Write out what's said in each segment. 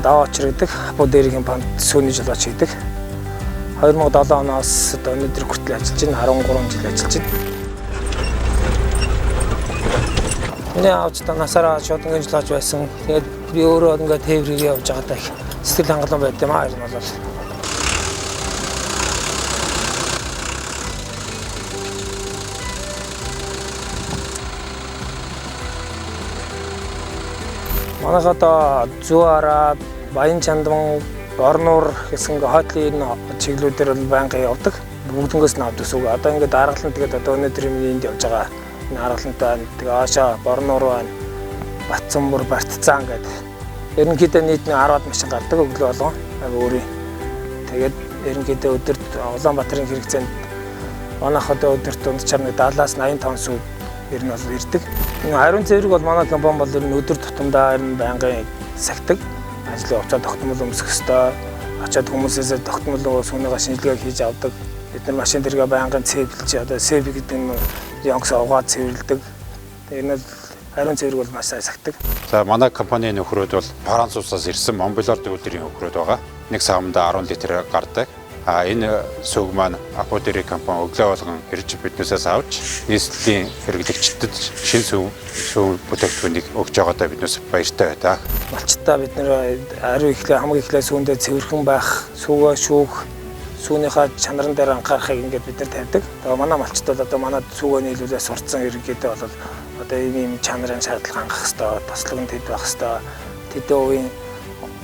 Даваа Очир гэдэг Апу Дэрийн компанид сүүний жолооч хийдэг. 2007 оноос одоо өнөөдөр хүртэл ажиллаж байна. 13 жил ажиллаж байна. Миний аав ч насаараа шуудангийн жолооч байсан. Тэгээд би өөрөө ингээд тээврийг явж байгаадаа их сэтгэл хангалуун байд юм аа ер нь бол. Манайх одоо зүү араа, Баян чандман, Борнуур гэсэн ингээ хойтлын энэ чиглэлүүдээр бол байнгын явдаг. Бүгднгээс нь авдаг сүг. Одоо ингээд Аргалан тэгээд одоо өнөөдөр миний энд явж байгаа энэ Аргалантай байна. Тэгээ Аашаа Борнуур байна. Батцанбур, Бартцаан гэдэг. Ерөнхийдөө нийт нэг 10-аад машин гардаг өглөө болгон. Яг өөрийн. Тэгээд ерөнхийдөө өдөрт Улаанбаатарын хэрэгцээнд манайх одоо өдөрт дунджаар нэг 70-аас 85 сүг ер нь бол ирдэг. Энэ ариун цэврэг бол манай компани бол ер нь өдөр тутамдаа ер нь байнгын сахидаг. Ажлын хугацаа тогтмол өмсөх ёстой. Очоод хүмүүсээсээ тогтмол сүүнийгээ шинжилгээ хийж авдаг. Бид нар машин дэргээ байнгын цэвэрлж одоо сэв гэдэг нь ёнкс угаад цэвэрлэдэг. Тэр нь ариун цэврэг бол маш сайн сахидаг. За манай компанийн нөхрүүд бол Франц улсаас ирсэн Монблор дүүлэрийн нөхрүүд байгаа. Нэг савмдаа 10 литр гардаг. А энэ сүг маань Апу Дэрийн компани өглөө болгон ирж биднээсээс авч нийслэлийн хэрэглэгчдэд шинэ сүг бүтээгдэхүүнийг өгч байгаадаа биднээс баяртай байдаг. Малчтаа бид нэр ариун эхлээ хамгийн эхлээ сүүндээ цэвэрхэн байх, сүүгээ шүүх, сүүнийхээ чанаран дээр анхаарахыг ингээд бид нар тавьдаг. Тэгээ манай малчид бол одоо манай сүүгээ нийлүүлээ сурцсан ерөнхийдөө бол одоо ийм чанарын шаардлага хангах хэвээр, тослог нь тэд байх хэвээр, тэдэн хувийн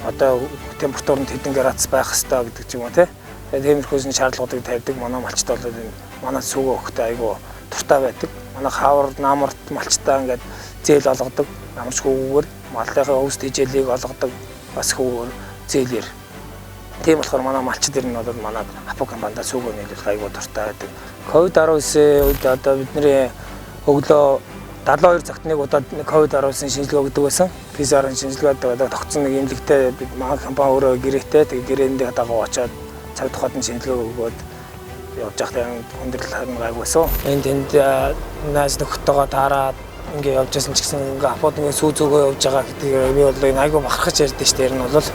одоо температур нь тэдэн градус байх хэвээр гэдэг ч юм уу те. Тэгээ тиймэрхүү шаардлагуудыг тавьдаг. Манай малчид бол энэ манай сүүгээ өгөхдөө айгүй дуртай байдаг. Манай хавар наамарт малчтаа ингээд зээл олгодог. Ямар ч хүүгээр малынхаа өвс тэжээлийг олгодог бас хүүгээр зээлээр. Тийм болохоор манай малчид ер нь бол манай Апу компанида сүүгээ нийлүүлэх айгүй дуртай байдаг. COVID-19 үед одоо бидний өглөө 72 цагт нэг удаа COVID-19 шинжилгээ өгдөг байсан. PCR-ын шинжилгээ одоо тогтсон нэг эмнэлэгтэй бид манай компани өөрөө гэрээтэй. Тэгээ гэрээндээ дагуу очиод цаг тухайд нь шинжилгээ өгөөд явж байхдаа хүндрэл харин гайгүй байсан. Энэ тэнд найз нөхдөйгөө таарад ингээ явж байсан ч гэсэн ингээ Апуд ингээ сүү зөөгөө явж байгаа гэдэг би бол энэ айгүй бахархаж ярьдэн шүү дээ. Ер нь бол